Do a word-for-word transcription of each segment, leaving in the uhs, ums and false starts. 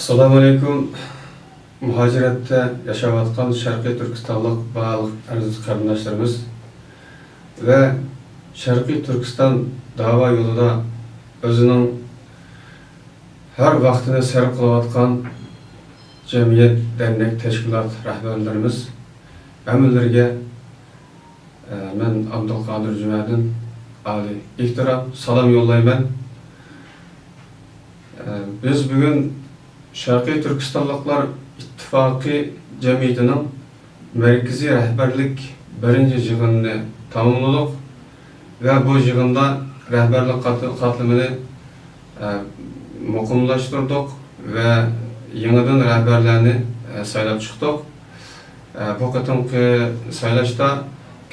ئەسسالامۇئەلەيكۇم. مۇھاجىرەتتە ياشاۋاتقان شەرقىي تۈركىستانلىق بارلىق ئەزىز قېرىنداشلىرىمىز ۋە شەرقىي تۈركىستان داۋا يولىدا ئۆزىنىڭ ھەر ۋاقتىنى سەرپ قىلىۋاتقان جەمئىيەت، دەرنەك، تەشكىلات رەھبەرلىرىمىز، ھەممىلىرىگە، ئە، مەن ئابدۇلقادىر جۈمەدىن ئالىي ئېھتىرام، سالام يوللايمەن. ئە، بىز بۈگۈن شەرقىي تۈركىستانلىقلار ئىتتىپاقى جەمئىيىتىنىڭ مەركىزىي رەھبەرلىك بىرىنچى يىغىنىنى تاماملىدۇق ۋە بۇ يىغىندا رەھبەرلىك قات-، قاتلىمىنى، ئە، مۇقىملاشتۇردۇق ۋە يېڭىدىن رەھبەرلەرنى، ئە، سايلاپ چىقتۇق. ئە، بۇ قېتىمقى سايلاشتا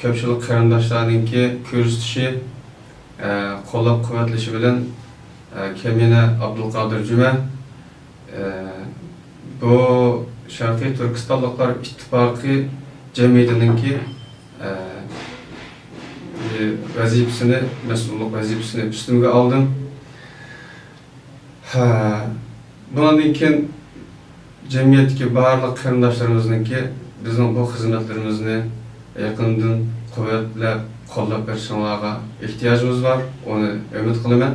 كۆپچىلىك قېرىنداشلارنىڭكى كۆرسىتىشى، ئە، قوللاپ-قۇۋۋەتلىشى بىلەن، ئە، كەمىنە ئابدۇلقادىر جۈمە، ئە، بۇ شەرقىي تۈركىستانلىقلار ئىتتىپاقى جەمئىيىتىنىڭكى، ئە، ۋەزىپىسىنى، مەسئۇللۇق ۋەزىپىسىنى ئۈستۈمگە ئالدىم. ھە، بۇنىڭدىن كېيىن جەمئىيەتتىكى بارلىق قېرىنداشلىرىمىزنىڭكى بىزنىڭ بۇ خىزمەتلىرىمىزنى يېقىندىن قۇۋۋەتلەپ، قوللاپ بېرىشىڭلارغا ئېھتىياجىمىز بار، ئۇنى ئۈمىد قىلىمەن.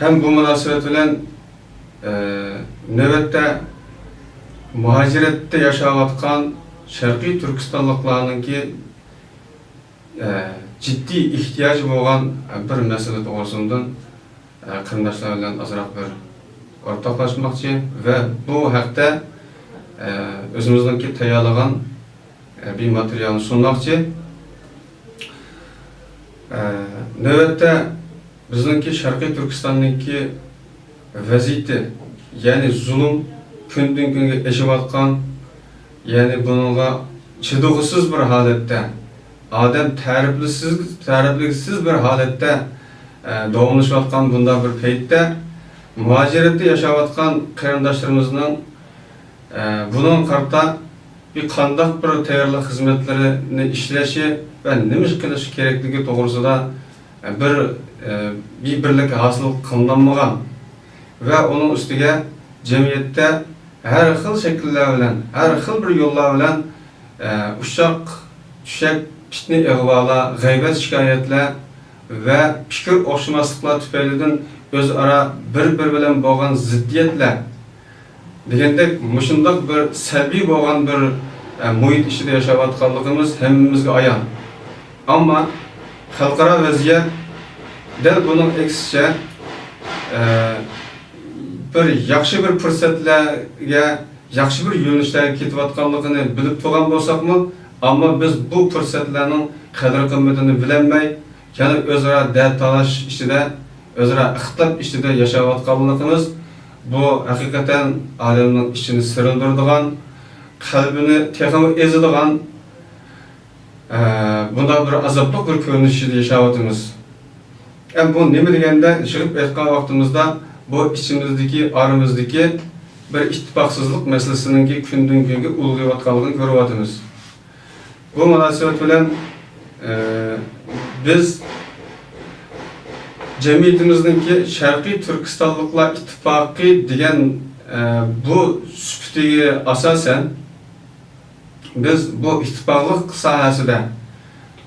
ھەم بۇ مۇناسىۋەت بىلەن، ئە، نۆۋەتتە مۇھاجىرەتتە ياشاۋاتقان شەرقىي تۈركىستانلىقلارنىڭكى، ئە، جىددىي ئېھتىياجى بولغان بىر مەسىلە توغرىسىدىن، ئە، قېرىنداشلار بىلەن ئازراق بىر ئورتاقلاشماقچى ۋە بۇ ھەقتە، ئە، ئۆزىمىزنىڭكى تەييارلىغان، ئە، بىر ماتېرىيالنى سۇنماقچى. ئە، نۆۋەتتە بىزنىڭكى شەرقىي تۈركىستاننىڭكى ۋەزىيىتى، يەنى زۇلۇم كۈندىن-كۈنگە ئېشىۋاتقان، يەنى بۇنىڭغا چىدىغۇسىز بىر ھالەتتە، ئادەم تەرىپلىسىز، تەرىپلىگۈسىز بىر ھالەتتە، ئە، داۋاملىشىۋاتقان بۇنداق بىر پەيتتە، مۇھاجىرەتتە ياشاۋاتقان قېرىنداشلىرىمىزنىڭ، ئە، بۇنىڭغا قارىتا بىر قانداق بىر تەييارلىق خىزمەتلىرىنى ئىشلىشى ۋە نېمە ئىش قىلىش كېرەكلىكى توغرىسىدا بىر، ئە، بىر بىرلىك ھاسىل قىلىنالمىغان ۋە ئۇنىڭ ئۈستىگە جەمئىيەتتە ھەر خىل شەكىللەر بىلەن، ھەر خىل بىر يوللار بىلەن، ئە، ئۇششاق، چۈشەك، پىتنە، ئىغۋالار، غەيۋەت، شىكايەتلەر ۋە پىكىر ئوخشىماسلىقلار تۈپەيلىدىن ئۆزئارا بىر-بىرى بىلەن بولغان زىددىيەتلەر، دېگەندەك، مۇشۇنداق بىر سەلبىي بولغان بىر، ئە، مۇھىت ئىچىدە ياشاۋاتقانلىقىمىز ھەممىمىزگە ئايان. ئەمما خەلقئارا ۋەزىيەت دەل بۇنىڭ ئەكسىچە، ئە، بىر ياخشى بىر پۇرسەتلەرگە، ياخشى بىر يۆنىلىشلەرگە كېتىۋاتقانلىقىنى بىلىپ تۇرغان بولساقمۇ، ئەمما بىز بۇ پۇرسەتلەرنىڭ قەدىر-قىممىتىنى بىلەلمەي، يەنە ئۆزئارا دەرد تالاش ئىچىدە، ئۆزئارا ئىختىلاپ ئىچىدە ياشاۋاتقانلىقىمىز، بۇ ھەقىقەتەن ئادەمنىڭ ئىچىنى سىرىلدۇرىدىغان، قەلبىنى تېخىمۇ ئېزىدىغان، ئە، بۇنداق بىر ئازابلىق بىر كۆرۈنۈش ئىچىدە ياشاۋاتىمىز. ئە، بۇ نېمە دېگەندە، يىغىپ ئېيتقان ۋاقتىمىزدا، بۇ ئىچىمىزدىكى، ئارىمىزدىكى بىر ئىتتىپاقسىزلىق مەسىلىسىنىڭكى كۈندىن-كۈنگە ئۇلغىيىۋاتقانلىقىنى كۆرۈۋاتىمىز. بۇ مۇناسىۋەت بىلەن، ئە، بىز جەمئىيىتىمىزنىڭكى شەرقىي تۈركىستانلىقلار ئىتتىپاقى دېگەن، ئە، بۇ سۈپىتىگە ئاساسەن، بىز بۇ ئىتتىپاقلىق ساھەسىدە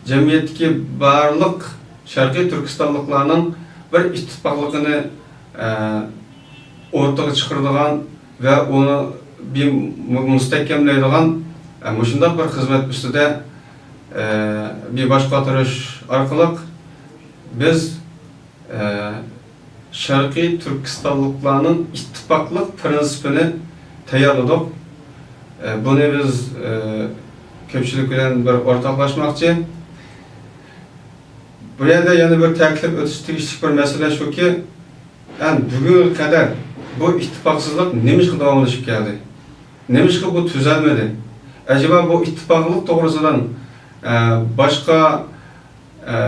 جەمئىيەتتىكى بارلىق شەرقىي تۈركىستانلىقلارنىڭ بىر ئىتتىپاقلىقىنى، ئە، ئوتتۇرىغا چىقىرىدىغان ۋە ئۇنى بىر مۇ-، مۇستەھكەملەيدىغان، ئە، مۇشۇنداق بىر خىزمەت ئۈستىدە، ئە، بىر باش قاتۇرۇش ئارقىلىق بىز، ئە، شەرقىي تۈركىستانلىقلارنىڭ ئىتتىپاقلىق پىرىنسىپىنى تەييارلىدۇق. ئە، بۇنى بىز، ئە، كۆپچىلىك بىلەن بىر ئورتاقلاشماقچى. بۇ يەردە يەنە بىر تەكىتلەپ ئۆتۈش تېگىشلىك بىر مەسىلە شۇكى، ئەمدى بۈگۈنگە قەدەر بۇ ئىتتىپاقسىزلىق نېمىشقا داۋاملىشىپ كەلدى؟ نېمىشقا بۇ تۈزەلمىدى؟ ئەجەبا بۇ ئىتتىپاقلىق توغرىسىدىن، ئە، باشقا، ئە،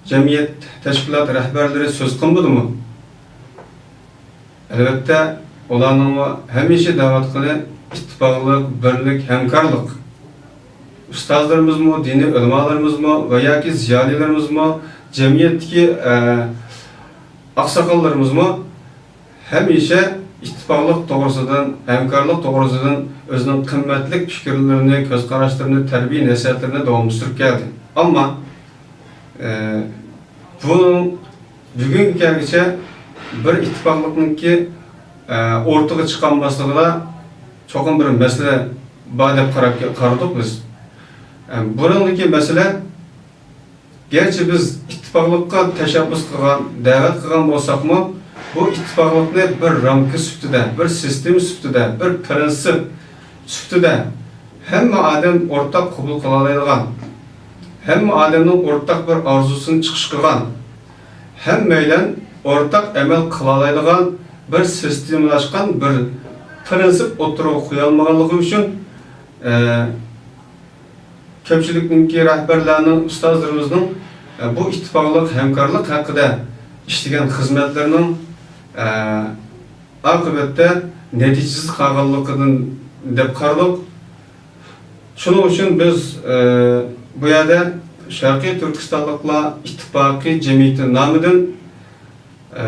جەمئىيەت، تەشكىلات رەھبەرلىرى سۆز قىلمىدىمۇ؟ ئەلۋەتتە، ئۇلارنىڭمۇ ھەمىشە دەۋاتقىنى ئىتتىپاقلىق، بىرلىك، ھەمكارلىق. ئۇستازلىرىمىزمۇ، دىنىي ئۆلىمالىرىمىزمۇ ۋە ياكى زىيالىيلىرىمىزمۇ، جەمئىيەتتىكى، ئە، ئاقساقاللىرىمىزمۇ ھەمىشە ئىتتىپاقلىق توغرىسىدىن، ھەمكارلىق توغرىسىدىن ئۆزىنىڭ قىممەتلىك پىكىرلىرىنى، كۆز قاراشلىرىنى، تەربىيە نەسىھەتلىرىنى داۋاملاشتۇرۇپ كەلدى. ئەمما، ئە، بۇنىڭ بۈگۈنگىچە بىر ئىتتىپاقلىقنىڭكى، ئە، ئوتتۇرىغا چىقالماسلىقىدا چوقۇم بىر مەسىلە بار دەپ قاراپ، قارىدۇق بىز. ئە، بۇنىڭدىكى مەسىلە، گەرچە بىز ئىتتىپاقلىققا تەشەببۇس قىلغان، دەۋەت قىلغان بولساقمۇ، بۇ ئىتتىپاقلىقنى بىر رامكا سۈپىتىدە، بىر سىستېما سۈپىتىدە، بىر پىرىنسىپ سۈپىتىدە ھەممە ئادەم ئورتاق قوبۇل قىلالايدىغان، ھەممە ئادەمنىڭ ئورتاق بىر ئارزۇسىنى چىقىش قىلغان، ھەممەيلەن ئورتاق ئەمەل قىلالايدىغان بىر سىستېمىلاشقان بىر پىرىنسىپ ئوتتۇرىغا قويالمىغانلىقى ئۈچۈن، ئە، كۆپچىلىكنىڭكى، رەھبەرلەرنىڭ، ئۇستازلىرىمىزنىڭ، ئە، بۇ ئىتتىپاقلىق، ھەمكارلىق ھەققىدە ئىشلىگەن خىزمەتلىرىنىڭ، ئە، ئاقىۋەتتە نەتىجىسىز قالغانلىقىدىن دەپ قارىدۇق. شۇنىڭ ئۈچۈن بىز، ئە، بۇ يەردە شەرقىي تۈركىستانلىقلار ئىتتىپاقى جەمئىيىتى نامىدىن، ئە،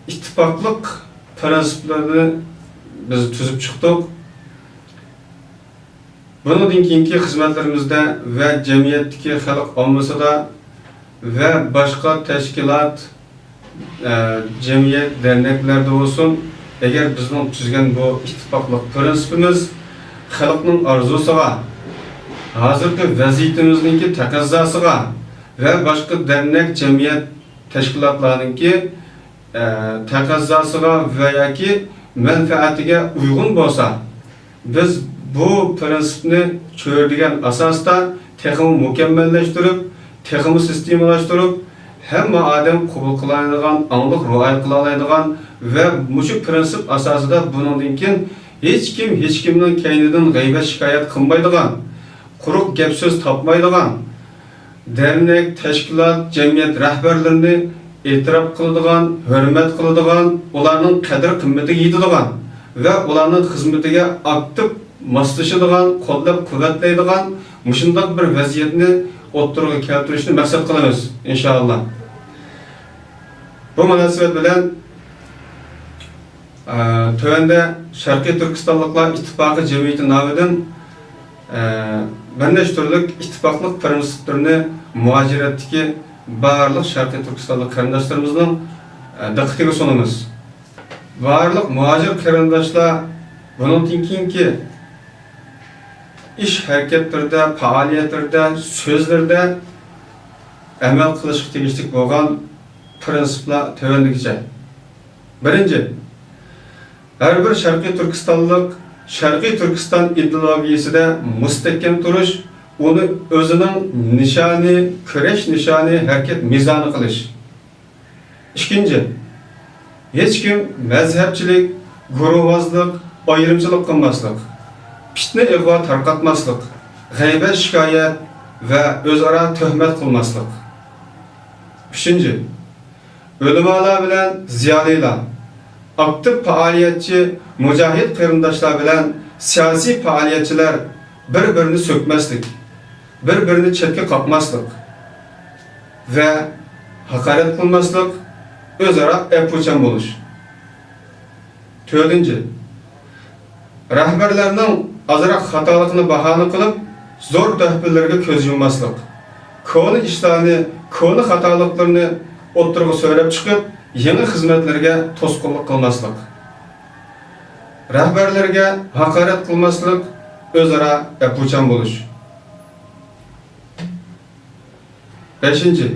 ئىتتىپاقلىق پىرىنسىپلىرىنى بىز تۈزۈپ چىقتۇق. بۇنىڭدىن كېيىنكى خىزمەتلىرىمىزدە ۋە جەمئىيەتتىكى خەلق ئاممىسىدا ۋە باشقا تەشكىلات، ئە، جەمئىيەت، دەرنەكلەردە بولسۇن، ئەگەر بىزنىڭ تۈزگەن بۇ ئىتتىپاقلىق پىرىنسىپىمىز خەلقنىڭ ئارزۇسىغا، ھازىرقى ۋەزىيىتىمىزنىڭكى تەقەززاسىغا ۋە باشقا دەرنەك، جەمئىيەت، تەشكىلاتلارنىڭكى، ئە، تەقەززاسىغا ۋە ياكى مەنپەئەتىگە ئۇيغۇن بولسا، بىز بۇ پىرىنسىپنى چۆرىدىگەن ئاساستا تېخىمۇ مۇكەممەللەشتۈرۈپ، تېخىمۇ سىستېمىلاشتۇرۇپ، ھەممە ئادەم قوبۇل قىلالايدىغان، ئاڭلىق رىئايە قىلالايدىغان ۋە مۇشۇ پىرىنسىپ ئاساسىدا بۇنىڭدىن كېيىن ھېچكىم ھېچكىمنىڭ كەينىدىن غەيۋەت-شىكايەت قىلمايدىغان، قۇرۇق گەپ-سۆز تاپمايدىغان، دەرنەك، تەشكىلات، جەمئىيەت رەھبەرلىرىنى ئېتىراپ قىلىدىغان، ھۆرمەت قىلىدىغان، ئۇلارنىڭ قەدىر-قىممىتىگە يېتىدىغان ۋە ئۇلارنىڭ خىزمىتىگە ئاكتىپ ماسلىشىدىغان، قوللاپ-قۇۋۋەتلەيدىغان مۇشۇنداق بىر ۋەزىيەتنى ئوتتۇرىغا كەلتۈرۈشنى مەقسەت قىلىمىز، ئىنشائاللا. بۇ مۇناسىۋەت بىلەن، ئە، تۆۋەندە شەرقىي تۈركىستانلىقلار ئىتتىپاقى جەمئىيىتى نامىدىن، ئە، بىر نەچچە تۈرلۈك ئىتتىپاقلىق پىرىنسىپلىرىنى مۇھاجىرەتتىكى بارلىق شەرقىي تۈركىستانلىق قېرىنداشلىرىمىزنىڭ، ئە، دىققىتىگە سۇنىمىز. بارلىق مۇھاجىر قېرىنداشلار بۇنىڭدىن كېيىنكى ئىش ھەرىكەتلىرىدە، پائالىيەتلىرىدە، سۆزلىرىدە ئەمەل قىلىشقا تېگىشلىك بولغان پىرىنسىپلار تۆۋەندىكىچە. بىرىنچى، ھەر بىر شەرقىي تۈركىستانلىق شەرقىي تۈركىستان ئىدېئولوگىيەسىدە مۇستەھكەم تۇرۇش، ئۇنى ئۆزىنىڭ نىشانى، كۈرەش نىشانى، ھەرىكەت مىزانى قىلىش. ئىككىنچى، ھېچكىم مەزھەپچىلىك، گۇرۇھۋازلىق، ئايرىمچىلىق قىلماسلىق، پىتنە-ئىغۋا تارقاتماسلىق، غەيۋەت-شىكايەت ۋە ئۆزئارا تۆھمەت قىلماسلىق. ئۈچىنچى، ئۆلىمالار بىلەن زىيالىيلار، ئاكتىپ پائالىيەتچى، مۇجاھىد قېرىنداشلار بىلەن سىياسىي پائالىيەتچىلەر بىر-بىرىنى سۆكمەسلىك، بىر-بىرىنى چەتكە قاقماسلىق ۋە ھاقارەت قىلماسلىق، ئۆزئارا ئەپۇچان بولۇش. تۆتىنچى، رەھبەرلەرنىڭ ئازراق خاتالىقىنى باھانە قىلىپ، زور تۆھپىلىرىگە كۆز يۇمماسلىق، كونا ئىشلارنى، كونا خاتالىقلىرىنى ئوتتۇرىغا سۆرەپ چىقىپ، يېڭى خىزمەتلىرىگە توسقۇنلۇق قىلماسلىق، رەھبەرلەرگە ھاقارەت قىلماسلىق، ئۆزئارا ئەپۇچان بولۇش. بەشىنچى،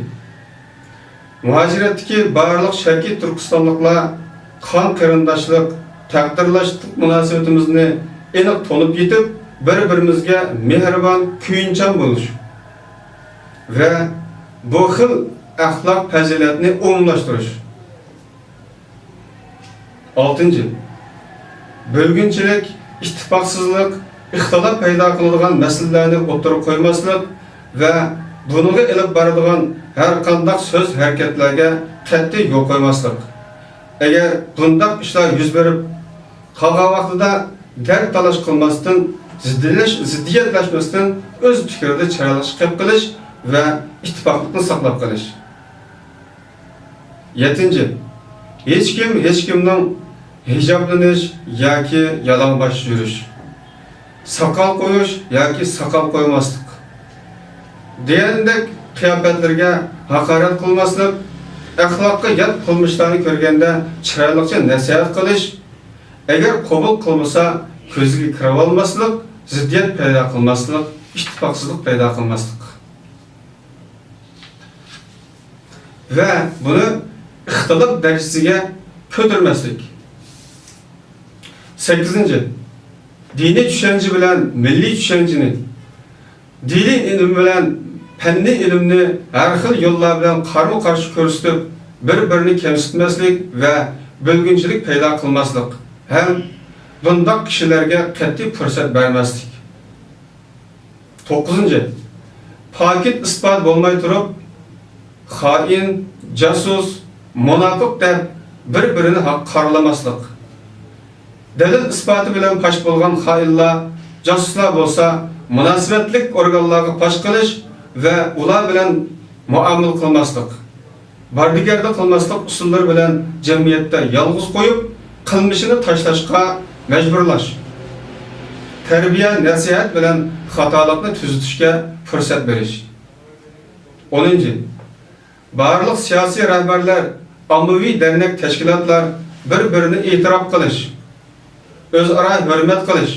مۇھاجىرەتتىكى بارلىق شەرقىي تۈركىستانلىقلار قان قېرىنداشلىق، تەقدىرداشلىق مۇناسىۋىتىمىزنى ئېنىق تونۇپ يېتىپ، بىر-بىرىمىزگە مېھرىبان، كۆيۈمچان بولۇش ۋە بۇ خىل ئەخلاق پەزىلەتنى ئومۇملاشتۇرۇش. ئالتىنچى، بۆلگۈنچىلىك، ئىتتىپاقسىزلىق، ئىختىلاپ پەيدا قىلىدىغان مەسىلىلەرنى ئوتتۇرىغا قويماسلىق ۋە بۇنىڭغا ئېلىپ بارىدىغان ھەر قانداق سۆز، ھەرىكەتلەرگە قەتئىي يول قويماسلىق. ئەگەر بۇنداق ئىشلار يۈز بېرىپ قالغان ۋاقتىدا دەرد تالاش قىلماستىن، زىددىيلەش-، زىددىيەتلەشمەستىن ئۆز پىكرىدە چىرايلىق چىقىپ قېلىش ۋە ئىتتىپاقلىقنى ساقلاپ قېلىش. يەتتىنچى، ھېچكىم ھېچكىمنىڭ ھىجابلىنىش ياكى يالاڭباش يۈرۈش، ساقال قويۇش ياكى ساقال قويماسلىق دېگەندەك قىياپەتلىرىگە ھاقارەت قىلماسلىق، ئەخلاققا يات قىلمىشلارنى كۆرگەندە چىرايلىقچە نەسىھەت قىلىش، ئەگەر قوبۇل قىلمىسا كۆزىگە كىرىۋالماسلىق، زىددىيەت پەيدا قىلماسلىق، ئىتتىپاقسىزلىق پەيدا قىلماسلىق. ۋە بۇنى ئىختىلاپ دەرىجىسىگە كۆتۈرمەسلىك. سەككىزىنچى، دىنىي چۈشەنچە بىلەن مىللىي چۈشەنچىنى، دىنىي ئىلىم بىلەن پەننىي ئىلىمنى ھەر خىل يوللار بىلەن قارمۇ-قارشى كۆرسىتىپ، بىر-بىرىنى كەمسىتمەسلىك ۋە بۆلگۈنچىلىك پەيدا قىلماسلىق ھەم بۇنداق كىشىلەرگە قەتئىي پۇرسەت بەرمەسلىك. توققۇزىنچى، پاكىت ئىسپات بولماي تۇرۇپ، خائىن، جاسۇس، مۇناپىق دەپ بىر-بىرىنى ھەق قارىلىماسلىق. دەلىل ئىسپاتى بىلەن پاش بولغان خائىنلار، جاسۇسلار بولسا مۇناسىۋەتلىك ئورگانلارغا پاش قىلىش ۋە ئۇلار بىلەن مۇئامىلە قىلماسلىق. بارىگەردە قىلماسلىق ئۇسۇللىرى بىلەن جەمئىيەتتە يالغۇز قويۇپ، قىلمىشىنى تاشلاشقا مەجبۇرلاش. تەربىيە، نەسىھەت بىلەن خاتالىقنى تۈزىتىشكە پۇرسەت بېرىش. ئونىنچى، بارلىق سىياسىي رەھبەرلەر، ئاممىۋى دەرنەك تەشكىلاتلار بىر-بىرىنى ئېتىراپ قىلىش، ئۆزئارا ھۆرمەت قىلىش،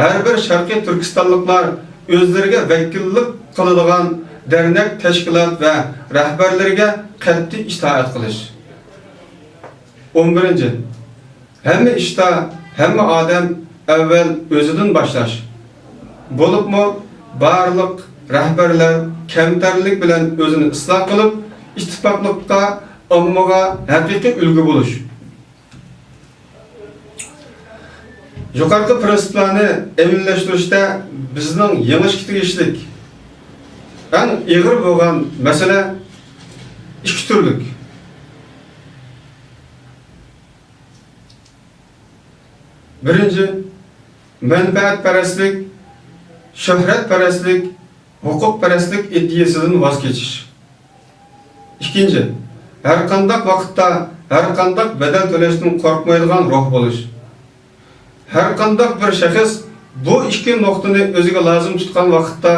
ھەر بىر شەرقىي تۈركىستانلىقلار ئۆزلىرىگە ۋەكىللىك قىلىدىغان دەرنەك تەشكىلات ۋە رەھبەرلىرىگە قەتئىي ئىتائەت قىلىش. ئون بىرىنچى، ھەممە ئىشتا ھەممە ئادەم ئەۋۋەل ئۆزىدىن باشلاش. بولۇپمۇ بارلىق رەھبەرلەر كەمتەرلىك بىلەن ئۆزىنى ئىسلاھ قىلىپ، ئىتتىپاقلىققا، ئاممىغا ھەقىقىي ئۈلگە بولۇش. يۇقىرىقى پىرىنسىپلارنى ئەمەلىيلەشتۈرۈشتە بىزنىڭ يېڭىشكە تېگىشلىك ئەڭ ئېغىر بولغان مەسىلە ئىككى تۈرلۈك. بىرىنچى، مەنپەئەتپەرەسلىك، شۆھرەتپەرەسلىك، ھوقۇقپەرەسلىك ئىدىيەسىدىن ۋاز كېچىش. ئىككىنچى، ھەرقانداق ۋاقىتتا، ھەرقانداق بەدەل تۆلەشتىن قورقمايدىغان روھ بولۇش. ھەرقانداق بىر شەخس بۇ ئىككى نۇقتىنى ئۆزىگە لازىم تۇتقان ۋاقىتتا،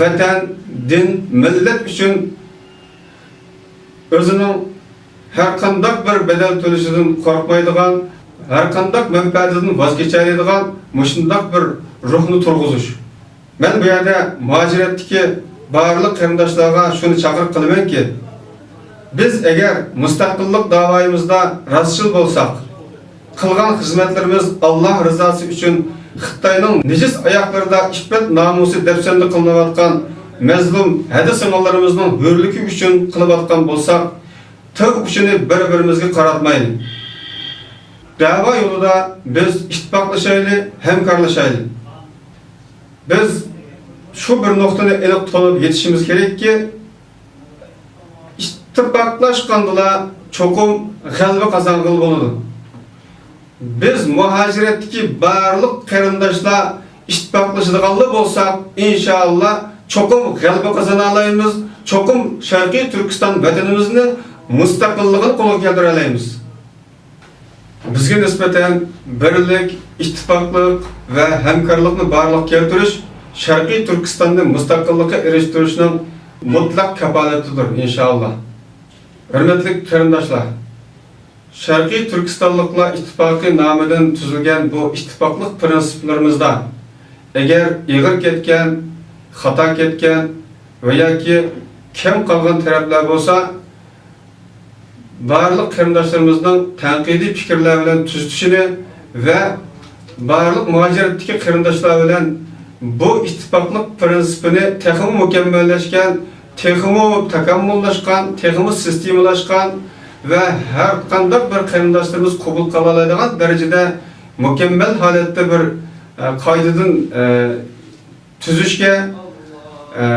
ۋەتەن، دىن، مىللەت ئۈچۈن ئۆزىنىڭ ھەرقانداق بىر بەدەل تۆلىشىدىن قورقمايدىغان، ھەرقانداق مەنپەئەتىدىن ۋاز كېچەلەيدىغان مۇشۇنداق بىر روھنى تۇرغۇزۇش. مەن بۇ يەردە مۇھاجىرەتتىكى بارلىق قېرىنداشلارغا شۇنى چاقىرىق قىلىمەنكى، بىز ئەگەر مۇستەقىللىق داۋايىمىزدا راستچىل بولساق، قىلغان خىزمەتلىرىمىز ئاللاھ رىزاسى ئۈچۈن خىتاينىڭ نىجىس ئاياغلىرىدا ئىپپەت-نامۇسى دەپسەندە قىلىنىۋاتقان مەزلۇم ھەدە-سىڭىللىرىمىزنىڭ ھۆرلۈكى ئۈچۈن قىلىۋاتقان بولساق، تىغ ئۇچىنى بىر-بىرىمىزگە قاراتمايلى. دەۋا يولىدا بىز ئىتتىپاقلىشايلى، ھەمكارلىشايلى. بىز شۇ بىر نۇقتىنى ئېنىق تونۇپ يېتىشىمىز كېرەككى، ئىتتىپاقلاشقاندىلا چوقۇم غەلىبە قازانغىلى بولىدۇ. بىز مۇھاجىرەتتىكى بارلىق قېرىنداشلار ئىتتىپاقلىشىدىغانلا بولساق، ئىنشائاللا، چوقۇم غەلىبە قازىنالايمىز، چوقۇم شەرقىي تۈركىستان ۋەتىنىمىزنى مۇستەقىللىقىنى قولغا كەلتۈرەلەيمىز. بىزگە نىسبەتەن بىرلىك، ئىتتىپاقلىق ۋە ھەمكارلىقنى بارلىققا كەلتۈرۈش شەرقىي تۈركىستاننى مۇستەقىللىققا ئېرىشتۈرۈشنىڭ مۇتلەق كاپالىتىدۇر، ئىنشائاللا. ھۆرمەتلىك قېرىنداشلار! شەرقىي تۈركىستانلىقلار ئىتتىپاقى نامىدىن تۈزۈلگەن بۇ ئىتتىپاقلىق پىرىنسىپلىرىمىزدا ئەگەر ئېغىر كەتكەن، خاتا كەتكەن ۋە ياكى كەم قالغان تەرەپلەر بولسا، بارلىق قېرىنداشلىرىمىزنىڭ تەنقىدىي پىكىرلەر بىلەن تۈزىتىشىنى ۋە بارلىق مۇھاجىرەتتىكى قېرىنداشلار بىلەن بۇ ئىتتىپاقلىق پىرىنسىپىنى تېخىمۇ مۇكەممەللەشكەن، تېخىمۇ تاكامۇللاشقان، تېخىمۇ سىستېمىلاشقان ۋە ھەر قانداق بىر قېرىنداشلىرىمىز قوبۇل قىلالايدىغان دەرىجىدە مۇكەممەل ھالەتتە بىر، ئە، قائىدىدىن، ئە، تۈزۈشكە، ئە،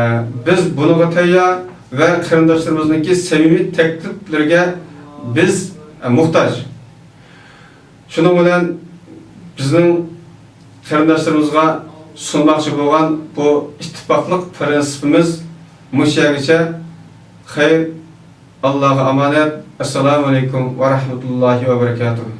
بىز بۇنىڭغا تەييار ۋە قېرىنداشلىرىمىزنىڭكى سەمىمىي تەكلىپلىرىگە بىز، ئە، موھتاج. شۇنىڭ بىلەن بىزنىڭ قېرىنداشلىرىمىزغا سۇنماقچى بولغان بۇ ئىتتىپاقلىق پىرىنسىپىمىز مۇشۇ يەرگىچە. خەير، ئاللاغا ئامانەت. ئەسسالامۇ ئەلەيكۇم ۋە رەھمەتۇللاھى ۋە بەرەكاتۇھ.